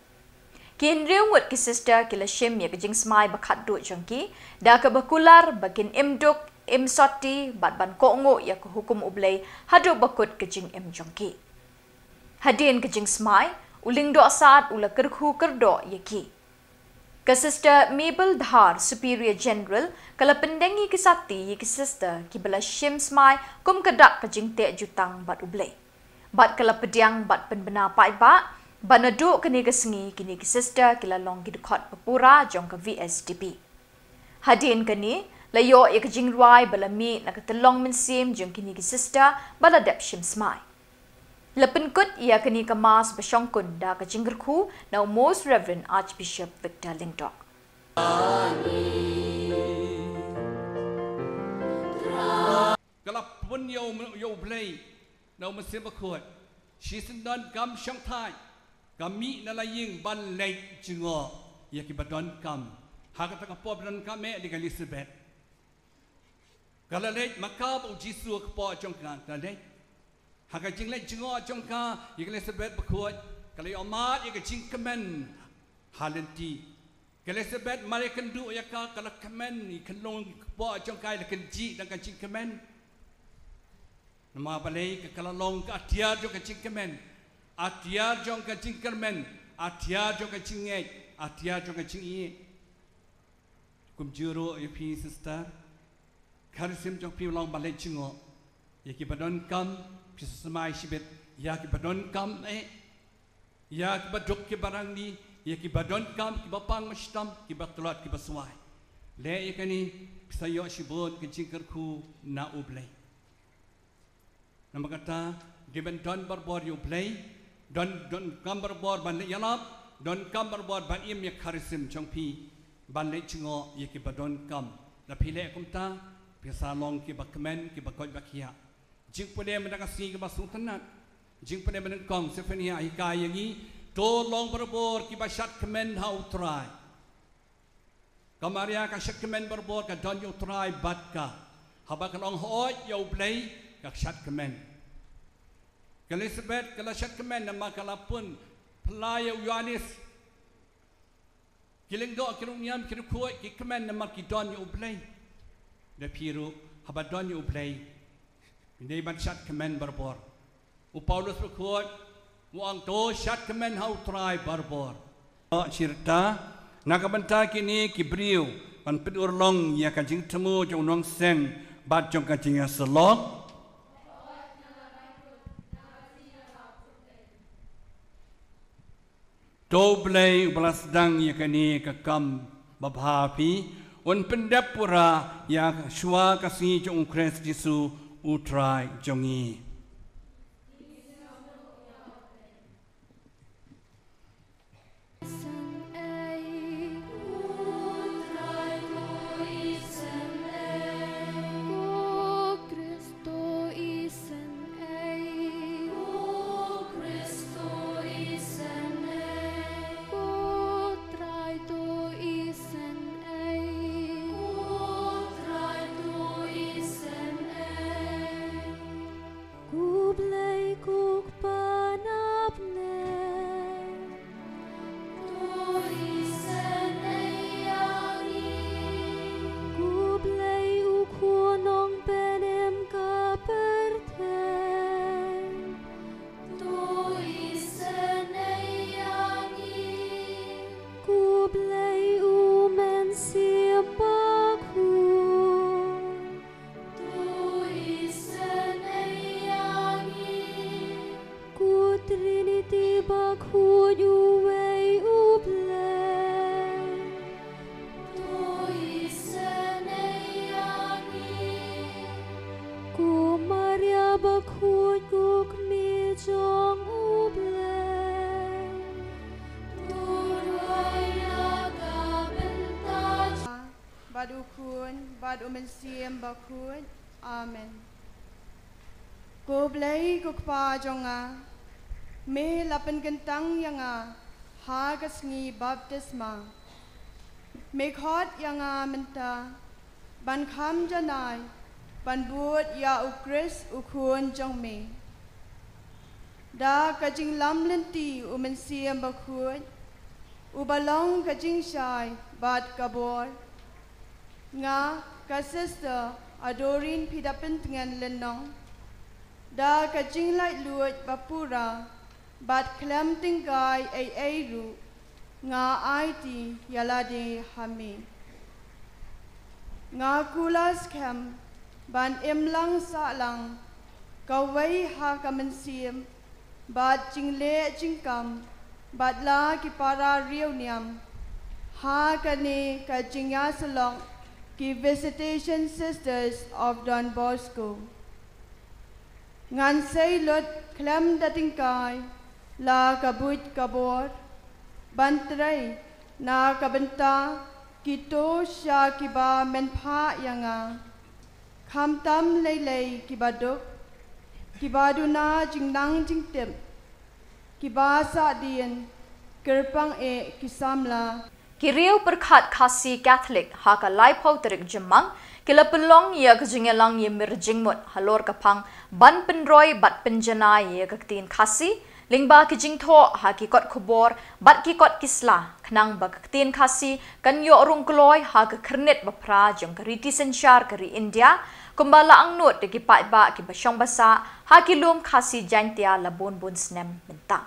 Ki hynriew ngut ki sister ki la shim ïa ka jingsmai ba khatduh jong ki da kaba kular ba kin im duk, im sotti bad ban kohnguh ïa ka hukum U Blei haduh ba kut ka jingim jong ki. Hadien ka jingsmai, u Lyngdoh Sad u la kyrkhu kyrdoh ïa ki. Ka Sister Mabel Dhar, Superior General, ka la pyndeng ïa ki sati ïa ki sister kiba la shim smai kum ka dak ka jingteh jutang bad U Blei. Bad ka la pdiang bad pynbna paidbah ba naduh kane ka sngi kine ki sister ki la long ki dkhot ba pura jong ka V S D P. Hadien kane, la ïoh ïa ka jingrwai ba la mih na ka tyllong mynsiem jong kine ki sister ba la dep shim smai. La pynkut ïa kane ka mass ba shongkun da ka jingkyrkhu na u Most Reverend Archbishop Victor Lyngdoh. Ka la pun ïa u, ïa U Blei na u Mynsiem Bakhuid. Shisien donkam shong thait, ka mih na la ïing ban leit jngoh ïa kiba donkam. Ha kata ka por ba donkam eh dei ka Elizabeth. Ka la leit, ma ka ba U Jisu ha kpoh jong ka, ka la leit. Ha ka jingleit jngoh jong ka ïa ka Elizabeth Bakhuid, ka la ïohmad ïa ka jingkmen ha lynti. Ka Elizabeth mar ïakynduh ïa ka, ka la kmen, ïa ka long kpoh jong ka, ïa la kynjih da ka jingkmen. Namar balei? Ka, ka la long ka atiar jong ka jingkmen, atiar jong ka jingkyrmen, atiar jong ka jingngeit, atiar jong ka jingïeit. Kumjuh ruh ïa phi sister, ka kharisiem jong phi long ban leit jngoh ïa kiba donkam, phi sa smai shibit ïa kiba donkam eh, ïa kiba duk kiba rangli, ïa kiba donkam, kiba pang ba shitom, kiba tlot kiba swai. Leh ïa kane, phi sa ïoh shibun ka jingkyrkhu na U Blei. Namar kata, dei ban don barabor ïa U Blei, don, donkam barabor ban leit ïalap, donkam barabor ban im ïa ka kharisiem jong phi, ban leit jngoh ïa kiba donkam. Lada phi leh kumta, phi sa long kiba kmen, kiba koit ba khiah. Jingpule mynta ka sngi kaba sngewtynnat. Jingpule mynnyngkong, Sefania hikai ïa ngi, to long barabor kiba shad kmen ha U Trai. Ka Maria ka shad kmen barabor, ka don ïa U Trai bad ka. Haba ka la ong hooid ïa U Blei, ka shad kmen. Ka Elizabeth ka la shad kmen namar ka la pun phylla ïa u Ïoannis. Ki lyngdoh, ki riewniam, ki riewkhuid ki kmen namar ki don ïa U Blei. Da phi ruh, haba don ïa U Blei, phi dei ban shad kmen barabor. U Paulus Bakhuid u ong, to shad kmen ha U Trai barabor. Shirta, na ka bynta kine ki briew, ban pynurlong ïa ka jingthmu jong u nongseng bad jong ka jingïasyllok. To U Blei uba la sdang ïa kane ka kam babha ha phi, un pyndep pura ïa shuwa ka sngi jong U Khrist Jisu U Trai jong ngi. Bakhuid ko Khmih jong U Blei. Ko roi ïa ka bynta bad U Khun bad U Mynsiem Bakhuid. Amen. Ko Blei ko Kpa jong nga, me la pynkyntang ïa nga ha ka sngi baptisma. Me khot ïa nga mynta ban kham janai ban bud ïa U Khrist U Khun jong me. Da ka jinglam lynti U Mynsiem Bakhuid, uba long ka jingshai bad ka bor, nga ka Sister Adorin Pidapyntngen Lynnong, da ka jinglaitluid ba pura bad khlem tyngkai ei ei ruh, nga aiti ïa lade ha me. Nga kular skhem ban im lang sah lang kawei ha ka mynsiem bad jingleh jingkam bad la ki para riewniam ha kane ka jingïasyllok ki Visitation Sisters of Don Bosco. Ngan sei lut khlem da tyngkai la ka buit ka bor ban trei na ka bynta kito sha kiba men phah ïa nga, khamtam lei lei kiba duk, kiba duna jingnang jingtip, kiba sahdien, kyrpang eh ki samla. Ki riew pyrkhat Khasi Catholic ha ka laiphew tarik Jymmang ki la pynlong ïa ka jingïalang ïamir jingmut halor ka phang ban pynroi bad pynjanai ïa ka ktien Khasi lyngba ki jingthoh ha ki kot khubor bad ki kot ki sla, khnang ba ka ktien Khasi kan ïoh rung kloi ha ka khyrnit ba phra jong ka riti synshar ka ri India, kumba la angnud da ki paidbah kiba shong basa ha ki lum Khasi Jaintia la bun bun snem mynta.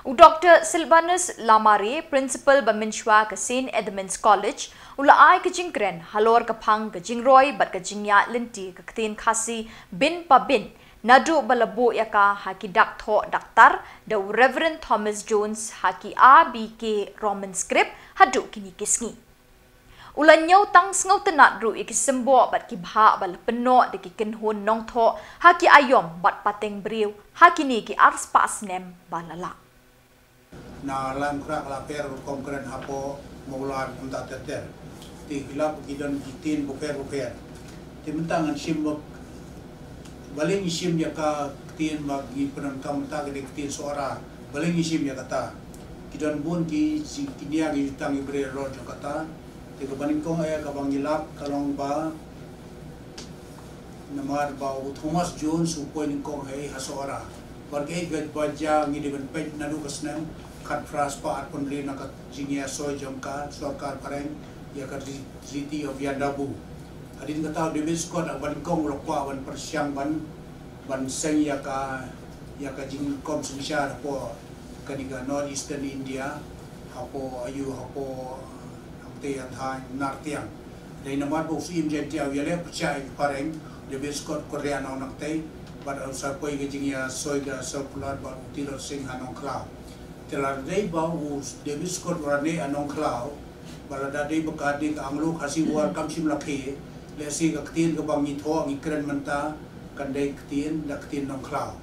U Doktor Silvanus Lamare, Principal ba mynshwa ka Saint Edmund's College, u la ai ka jingkren halor ka phang ka jingroi bad ka jingïaid lynti ka ktien Khasi byn pa byn, naduh ba la buh ïa ka ha ki dak thoh dak tar da u Reverend Thomas Jones ha ki A B K Roman script haduh kine ki sngi. U la ñiewtang sngewtynnad ruh ïa ki symboh bad ki bhah ba la pynnoh da ki kynhun nongthoh ha ki aïom bad pateng briew ha kine ki arspah snem ba la lah. Na lam krak la per rukom kren hapoh Mawlad mynta ter ter. Te ki lap ki don ki ktien bapher bapher. Te mynta ngan shim bak, balei ngi shim ïa ka ktien ba ngi pyndonkam mynta ka dei ktien Sohra. Balei ngi shim ïa kata. Ki don bun ki, ki nia ki jutang ki briew rot jong kata. Te kaba nyngkong eh kaba ngi lap ka long ba namar ba u Thomas Jones u poi nyngkong eh ha Sohra. Bad kaei kaba jia ngi dei ban peit naduh ka snem khatphra spah arphew hynriew na ka jingïasoi jong ka sorkar phareng ïa ka Tre-, Treaty of Yandabo. Hadien kata u David Scott kaba nyngkong u la kwah ban pyrshang ban, ban seng ïa ka, ïa ka jingkom synshar hapoh kane ka North Eastern India, hapoh aïu, hapoh, hapoh te ïa thaiñ Nartiang. Dei namar ba u Syiem Jaintia u ïaleh pyrshah ïa ki phareng, David Scott u kyrriah noh nangtei, bad u sa poi ka jingïasoi ka Sir Kular bad u Tirot Sing ha Nongkhlaw. Te lada dei ba u David Scott u la neh ha Nongkhlaw, bad lada dei ba ka dei ka Anglo Khasi War kam shym la khie, lehse ka ktien kaba ngi thoh ngi kren mynta, kan dei ktien, da ktien Nongkhlaw.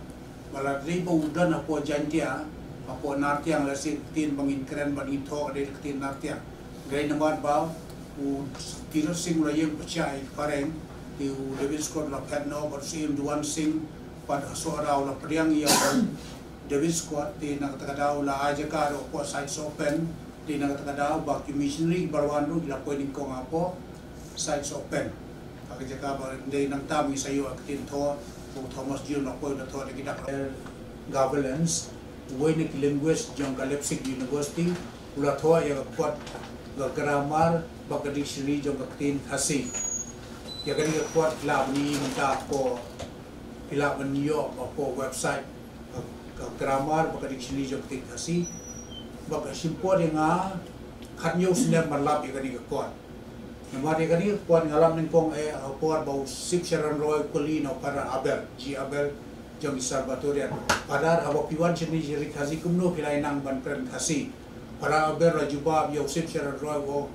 Bad lada dei ba u don hapoh Jaintia, hapoh Nartiang, lehse ka ktien ba ngin kren bad ngin thoh ka dei ka ktien Nartiang. Dei namar ba u Tirot Sing u la ïeng pyrshah ïa ki phareng, te u David Scott u la phet noh bad u Syiem Duwan Sing, bad ha Sohra u la pdiang ïa u David Scott, te na kata ka daw u la ai jaka ruh hapoh Sykes Open, te na kata ka daw ba ki missionary kiba la wan ruh ki la poi nyngkong hapoh Sykes Open. Ha ka jaka ba dei nangta ngi sa ïoh ka ktien thoh, u Thomas Jones u la poi u la thoh da ki dak. Gavelens, uwei na ki linguist jong ka Leipzig University, u la thoh ïa ka kot, ka grammar bad ka dictionary jong ka ktien Khasi. Ïa kane ka kot ki lah ban ïohi mynta hapoh, ki lah ban ïoh hapoh website ka, ka grammar bad ka dictionary jong ka ktien Khasi. Bad ka shim por ïa nga khathynñiew snem ban lap ïa kane ka kot. Namar ïa kane ka kot nga lap nyngkong eh ha por ba u Sip Sharon Roy u kylli na u Father Abel, G. Abel, jong ki Salvatorian. Father, haba phi wan shane sha ri Khasi kumno phi la ïa nang ban kren Khasi? Father Abel u la jubab ïa u Sip Sharon Roy u ong,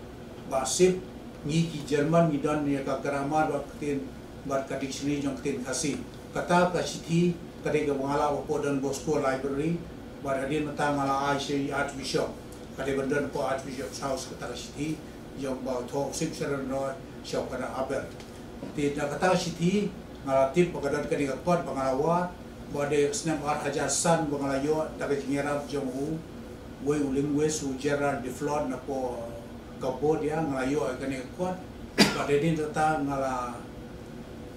Bah Sip, ngi ki German ngi don ïa ka grammar bad ka ktien bad ka dictionary jong ka ktien Khasi. Kata ka shithi ka dei kaba nga la ai hapoh Don Bosco Library, bad hadien kata nga la ai sha i Archbishop. Ka dei ban don hapoh Archbishop's House kata ka shithi jong ba u thoh u Sib Sharon Roy sha u Father Abel. Te na kata ka shithi nga la tip ba ka don kane ka kot ba nga la wad, ba dei ka snem ar hajar san ba nga la ïoh da ka jingïarap jong u, uwei u linguist u Gerald de Flot napoh Cambodia, nga la ïoh ïa kane ka kot. Bad hadien kata nga la,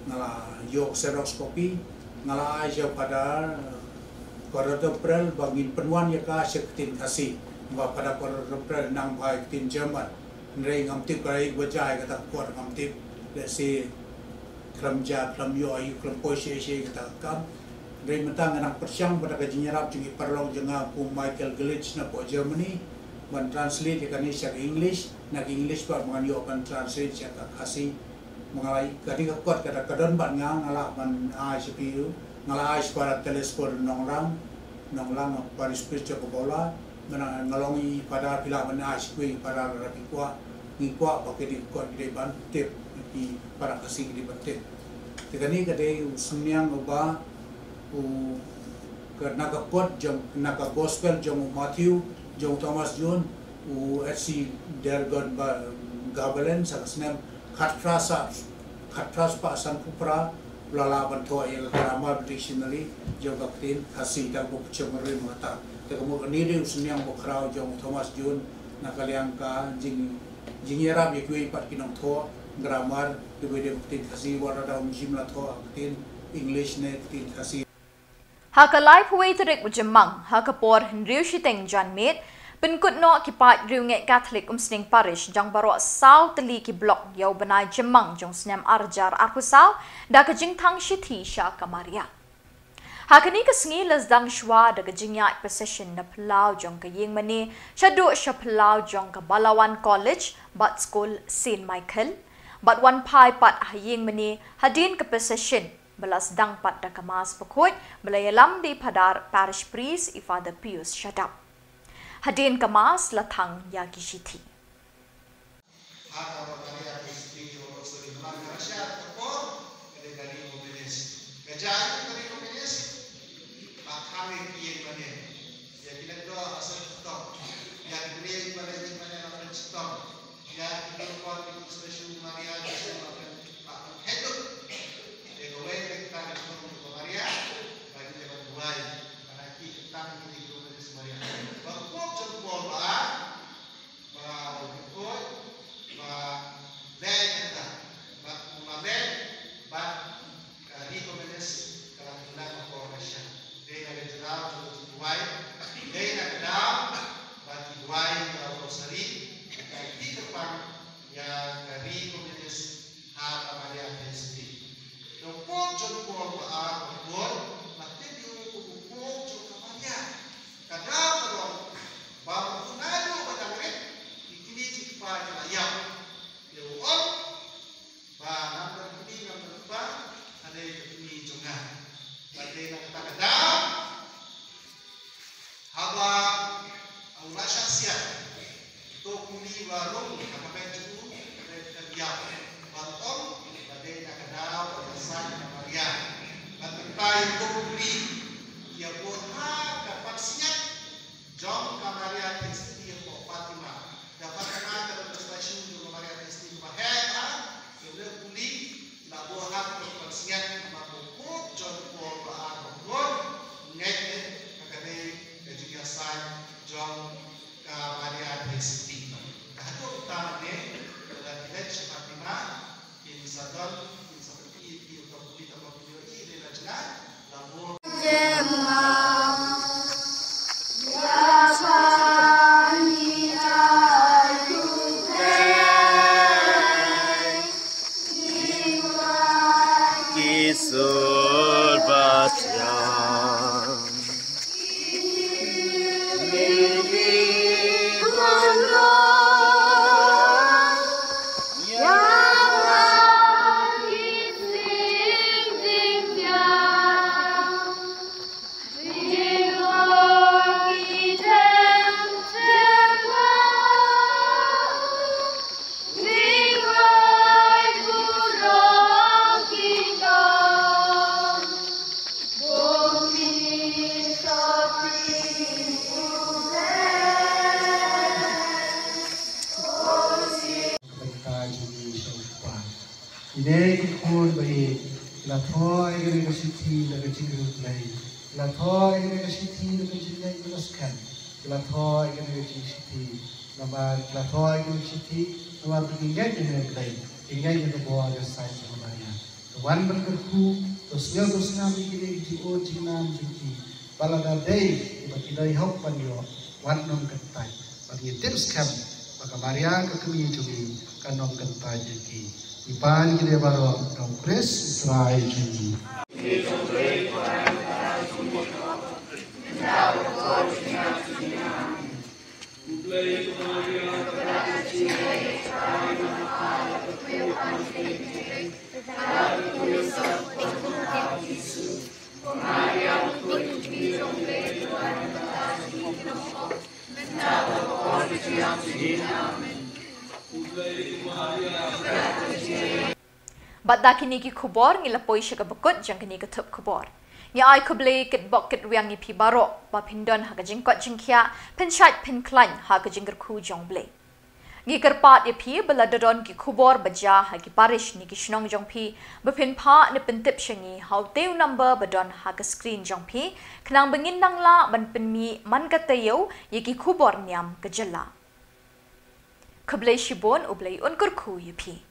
nga la ïoh xerox copy, nga la ai sha u Father Cordero Prel ba ngin pynwan ïa ka sha ka ktien Khasi. Ba Father Cordero Prel nang bha ïa ka ktien German. Hynrei ngam tip ka rai ba jia ïa kata ka kot, ngam tip. Lehse khlem jia, khlem ïoh aïu, khlem poi sha sha kata ka kam. Hynrei mynta nga nang pyrshang ba da ka jingïarap jong i paralok jong nga u Michael Glitch napoh Germany ban translate ïa kane sha ka English, na ka English pat ba ngan ïoh ban translate sha ka Khasi. Ba nga la, kane ka kot kata ka don bad nga, nga lah ban ai sha phi, nga la ai sha Father Telesphore Nonglang, Nonglang, Parish Priest jong ka Bawla. Mynta nga long i Father, phi lah ban ai sha kiwei i Father lada phi kwah. Ngi kwah ba kane ka kot ki dei ban tip, ki para Khasi ki dei ban tip. Te kane ka dei u synniang uba, u, ka na ka kot jong, na ka Gospel jong u Matthew, jong u Thomas Jones, u H C Dergon ba, Gabalen, sa ka snem khatphra sa, khatphra spah sanphew phra, u la lah ban thoh ïa ka grammar dictionary jong ka ktien Khasi, da kaba pynshong rim kata. Te ka mut kane dei u synniang ba khraw jong u Thomas Jones na ka liang ka jing, jingïarap ïa kiwei pat ki nongthoh grammar, kiba dei ka ktien Khasi, wat lada um shym la thoh ka ktien English ne ka ktien Khasi. Ha ka laiphew wei tarik u Jymmang, ha ka por hynriew shiteng janmiet, pynkut noh ki paid riewngeit Katholik Umsning Parish jong baroh saw tylli ki block ïa u bnai Jymmang jong snem ar hajar arphew saw, da ka jingthang shithi sha ka Maria. Ha kane ka sngi la sdang shuwa da ka jingïaid procession na phyllaw jong ka ïingmane, shaduh sha phyllaw jong ka Balawan College bad skul Saint Michael, bad wan phai pat ha ïingmane hadien ka procession, ba la sdang pat da ka Mass bakhuid, ba la ïalam da i Phadar Parish Priest, i Father Pius Shadap. Hadien ka Mass la thang ïa ki shithi. Ha kaba Maria Theisotti, oh, sorry, namar nga rashar ka por, ka dei ka Ricomedes. Ka jaiñ ka Ricomedes, ba khang ïa ki ïingmane. Ïa ki lyngdoh ha sor chitom. Ïa ki briew ba la ïingmane la pynchitom. Ïa ki nongpynïaid ki Jisu Maria, Jisu la pyn, la pynkheiñ lut. Te kawei na kita ki khun jong ka Maria, ba ngi dei ban duwai. Ba ki kita ki dei ki Ricomedes Maria. Ba ka pop John Paul ba ar, ba u dei khuid, ba leh kata, ba u la leh, ba ka Ricomedes ka la kylla ka por ka sha. Dei na ka jylla jong ka jingduwai, dei na ka daw ba ki duwai ka Rosary, ka dei kyrpang ïa ka Ricomedes ha ka Maria Theisotti. Ka pop John Paul ba ar ba bun, ba tip ïa u kum u pop jong ka Maria. Ka daw ka long ba u naduh ba dang rit, ki kmie ki kpa ki la ïap. Ïa u ong ba ngam don kmie, ngam don kpa, ha dei ka kmie jong nga. Ba dei na kata ka daw, haba u la shah siat, to u kmie ba rung ha ka beit jong u, ka dei ka ïap. Ba ong ba dei na ka daw ba ïasaiñ ka Maria. Ba mynta ïa to u kmie ki ïa buh ha ka pansngiat jong ka Maria Theisotti hapoh Fatima. Ka Fatima ka don ka statue jong ka Maria Theisotti kaba heh, ha, ïa u puli, la buh ha ka pansngiat, namar ba u pop John Paul ba ar ba bun u ngeit ne ba ka dei ka jingïasaiñ jong ka Maria Theisotti. Ka haduh mynta ne, lada ki leit sha Fatima, kin sa don, kin sa pyni ïa ki uta u puli, tang ba kin ïohi dei na jngai, la buh. Ki sur bad ïa shithi na ka jingriewblei. Ki la thoh ïa kane ka shithi na ka jingngeit ba skhem. Ki la thoh ïa kane ka shithi namar, ki la thoh ïa kane ka shithi namar ba ki ngeit ïa U Blei, ki ngeit ïa ka bor ka saiñ jong ka Maria. To wan ban kyrkhu, to sngew to sngap ïa kine ki jingud jingnam jong ki. Ba lada dei ba ki dei hok ban ïoh, wat nym kyntait. Bad ngi tip skhem ba ka Maria ka kmie jong ngi kan nym kyntait ïa ki. Ngi pan kine baroh da U Khrist U Trai jong ngi. Bad da kine ki khubor ngi la poi sha kaba kut jong kane ka thup khubor. Ngi ai khublei kitbok kitrwiang ïa phi baroh ba phin don ha ka jingkoit jingkhiah, phin shait phin khlaiñ ha ka jingkyrkhu jong U Blei. Ngi kyrpad ïa phi ba lada don ki khubor ba jia ha ki parish ne ki shnong jong phi, ba phin phah ne pyntip sha ngi ha utei u number ba don ha ka screen jong phi, khnang ba ngin nang lah ban pynmih man ka taïew ïa ki khubor niam ka jylla. Khublei shibun, U Blei un kyrkhu ïa phi.